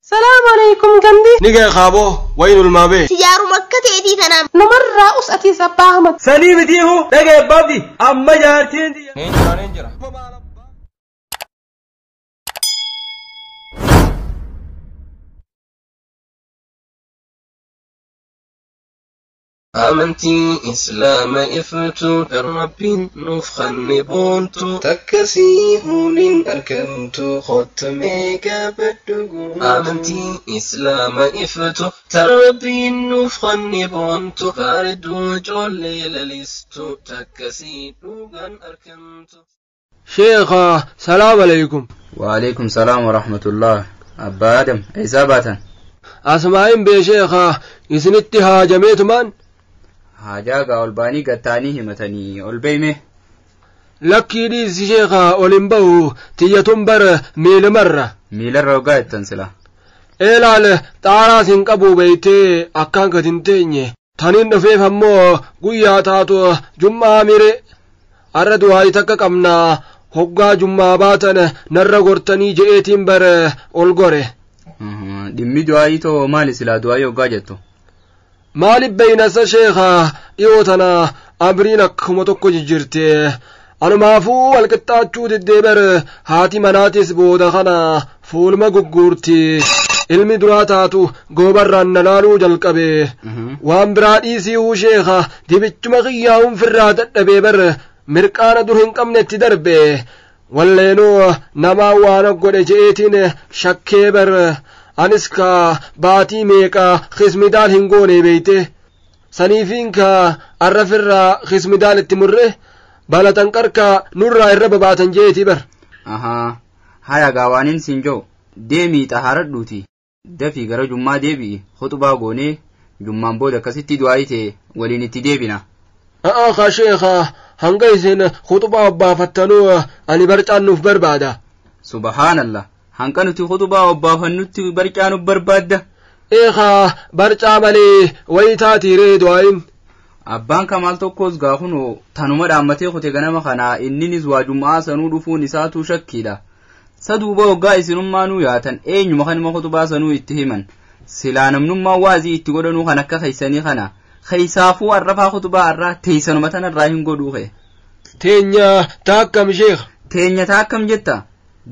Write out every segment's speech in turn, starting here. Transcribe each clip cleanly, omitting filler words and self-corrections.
Salaamu alaikum gandi. Nigee kaaboo wayinul maabee. Sijaaruma akka teetii tanaan. Numarraa us atiis abbaa Ahmad. Sanii mitiihu dhagee baabdi amma jaartiin. Neen jira neen jira. Amantii Islaama iftuu Rabbiin nuuf kenne boontu takkasii huliin argamtu kottamee gaafadhu. Amantii Islaama iftuu Rabbiin nuuf kenne boontu bareedduu ijoollee lalistu takkasii dhugaan argamtu. Sheekha salaam alaikum. Waalaikum salaam wa rahmatullah. Abbaa Adam eessaa baatan? Asmaa'iin bee sheekha isinitti haajameetumaan. Haajaa gaa ol ba'anii gattaanii himatanii ol beeyme. Lakkii dhiisi sheekha ol hin ba'u tiyyatun bar miilumarra. Miilarra hoggaa jettan sila. Eelaal xaaraas hin qabu beeytee akkaan gad hin teenye. Taniin dhufeef ammoo guyyaa taatu jum'aa mire. Arra du'aayi takka qabnaa hoggaa jum'aa baatan narra gortanii je'eetiin bar ol gore. Dhimmi du'aayii too maali silaa du'aayii hoggaa jettu? Maaliif beeynasa sheekha dhiyoo tana amriin akkuma tokko jijjiirte. Anumaafuu walqixxaachuu diddee bar haati manaatis booda kana fuulma gugguurti. Ilmi duraa taatu goobarraan na laaluu jalqabe. Waan biraa dhiisii sheekha dibichuma qiyyaa'uun firraa dadhabee bar mirqaana dur hin qabne itti darbe. Walleenoo namaa waan godhe je'eetiin shakkee bar. Anis ka baatii meeqa xismidaal hin goone beeyte. Saniifiin ka arrafirraa xismidaal itti murre balatan qarka nurraa irra babaatan jeetii bar. Ahaa haya gaa waanin siin jiru deemii xahaaradhuuti dafii gara jummaa deebi'i khutubaa goonee jummaan booda akkasitti du'aayii ta'e waliin itti deebina. A'aa kaa sheekha hanga isin khutubaa obbaafattanuu ani barcaan nuuf barbaada. Subhaanallah. Hanqa nuti khutubaa obbaafannutti barcaa nuuf barbaadda. Eekaa barcaa malee wayii taatiiree du'aayin. Abbaan Kamaal tokkos gaafunoo tanuma dhaammatee kute ganama kanaa inninis waa jum'aa sanuu dhufuun isaatu shakkiidha. Saduuba hoggaa isinummaa nuu yaatan eenyuma kanuma khutubaa sanuu itti himan. Silaa namnummaa waazii itti godhanuu kan akka keeysanii kana. Keeysaafuu arrafaa khutubaa arraa teeysanuma tanarraa hin godhuu kee. Teenya taakkam sheekha. Teenya taakkam jetta?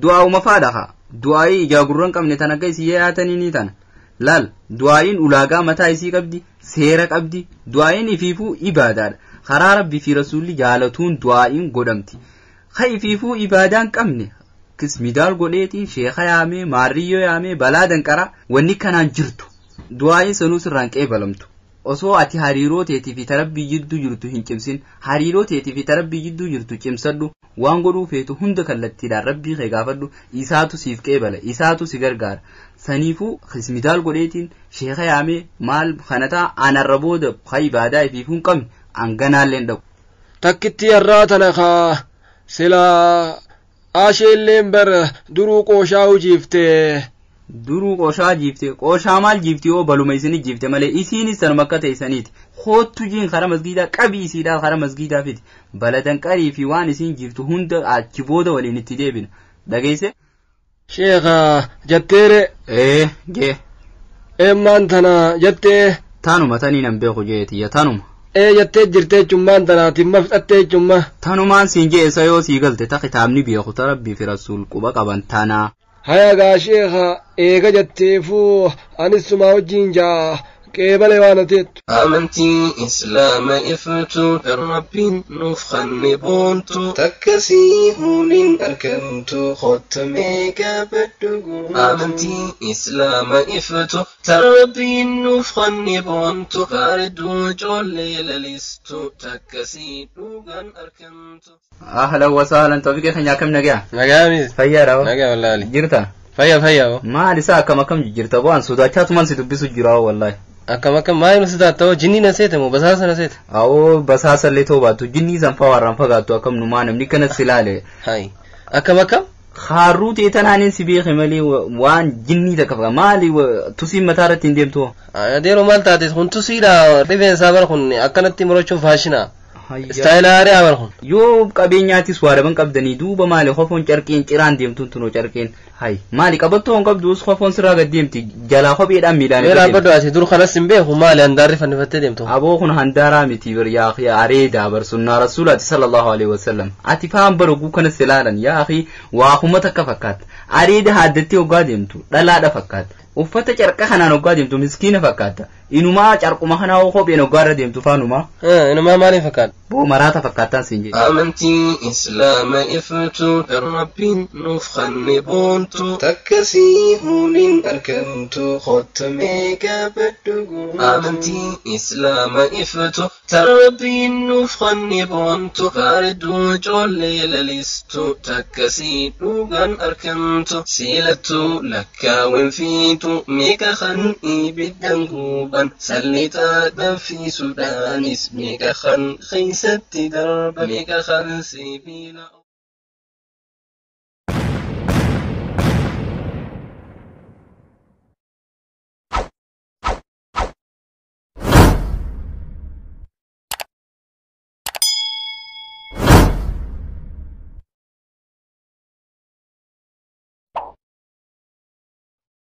Du'aa'uma faadha haa. Du'aayii ijaa gurra hin qabne tan akka isii yaatanii ni tana. Laal du'aayiin ulaagaa mataa isii qabdi, seera qabdi, du'aayiin ifiifuu ibaadaadha. Karaa Rabbii fi Rasuulli jaalatuun du'aayiin godhamti. Ka ifiifuu ibaadaan qabne kismidaal godheetiin sheeka yaamee, maarriyyoo yaamee, balaa danqaraa wanni kanaan jirtu. Du'aayiin sanuu sirraan qeebalamtu. Osoo ati hariiroo teetii fi tarabbii jidduu jirtu hin cimsin, hariiroo teetii fi tarabbii jidduu jirtu cimsadhu, waan godhuu feetu hunda kallattiidhaan rabbii kee gaafadhu, isaatu siif qeebala, isaatu si gargaara. Saniifuu xismidaal godheetiin sheeka yaamee maal kana ta'a anarra booda ka ibaadaa ifiifuu hin qabne hanganaallee hin dhaqu. Takkitti har'aa tana kaa silaa asheelleen bar duruu qooshaa hojiifte. Duruu qooshaa jiifte qooshaa maal jiifti yoo baluma isinii jiifte malee isiinis tanuma akka teessaniiti. Hoottu jiin kara masgiidaa qabii isiidhaa kara masgiidaa fiti. Baladan qarii fi waan isiin jiiftu hunda achi booda waliin itti deebina. Dhageesse? Sheekha jetteere. Ee jee. Eemmaan tana jettee. Tanuma tanii nan beeku jeetiyya tanuma. Ee jettee jirtee jechummaan tanaatiin ma fixattee jechumma. Tanumaan siin jeessa yoo sii galte ta kitaabni beeku ta rabbii fi rasuul quba qaban tanaa. Haya gaa sheekha eega jetteefuu anis sumaa wajjin jaa qeebale waan ateettu. Amantii Islaama iftuu Rabbiin nuuf kenne boontu takkasii huliin argamtu kottamee gaafadhu. Amantii Islaama iftuu Rabbiin nuuf kenne boontu bareedduu ijoollee lalistu takkasii dhugaan argamtu. Ahlan wa sahlan tawfiiqee keenya akkam nagaa? Nagaa miis. Fayyaadha hoo? Nagaa wallaahi. Jirta? Fayya fayya hoo. Maal isaa akkam akkam jijjiirta bu'aan sodaachaatumaan si dubbisu jira hoo wallaahi. Akkam akkam maal nu sodaattaa hoo jinnii na seete moo basaasa na seete? Awoo basaasa illee ta'uu baattu jinnii san fa'aa warraan fagaattu akkam numaa namni kanas ilaale. Hayi akkam akkam? Haaruu ta'e tanaanin si beeke malee waan jinnii takka fagaa maali tusiin mataa irratti hin deemtu hoo? Adeeroo maal taate kun tusiidha rifeensaa bara kun akkanatti murachuun faashina. Istaayila haaraa bara kun. Yoo qabeenyaatis waa dhaban qabdanii duuba maali kofoon carqeen ciraan deemtuun tunoo carqeen. Hay maali qabattoo hin qabduus kofoon sirraa gad deemti jalaa kopheedhaan miilaan Mee irra deemti. dhaabbadhu ati dur kanas hin beeku maali handaarri fannifattee deemtu. Aboo kun handaaraa miti bar yaa akhi areedaa bar sunnaa rasuulaati sallallahu alaihi wasallam. Ati faan bara oguu kanas ilaalan yaa akhi waa kuma takka fakkaata. Areeda haaddattee hoggaa deemtu dhalaadha fakkaata. Uffata carqa kanaan hoggaa deemtu miskiina fakkaata. Inumaa carquma kanaa hoo kopheen hoggaa irra deemtu faanumaa. Inumaa maaliin fakkaata? Boo maraata fakkaataan siin jedhe. Amantii Islaama iftu kan Rabbiin nuuf kenne boontu takkasii huliin argamtu kottamee gaafadhu guutu. Amantii Islaama iftu tan Rabbiin nuuf kenne boontu bareedduu ijoollee lalistu takkasii dhugaan argamtu siilattuu lakkaawwan fiitu meeqa kan ibiddan guban sallixaa danfisuudhaanis meeqa kan keessatti darba meeqa kan sibiila.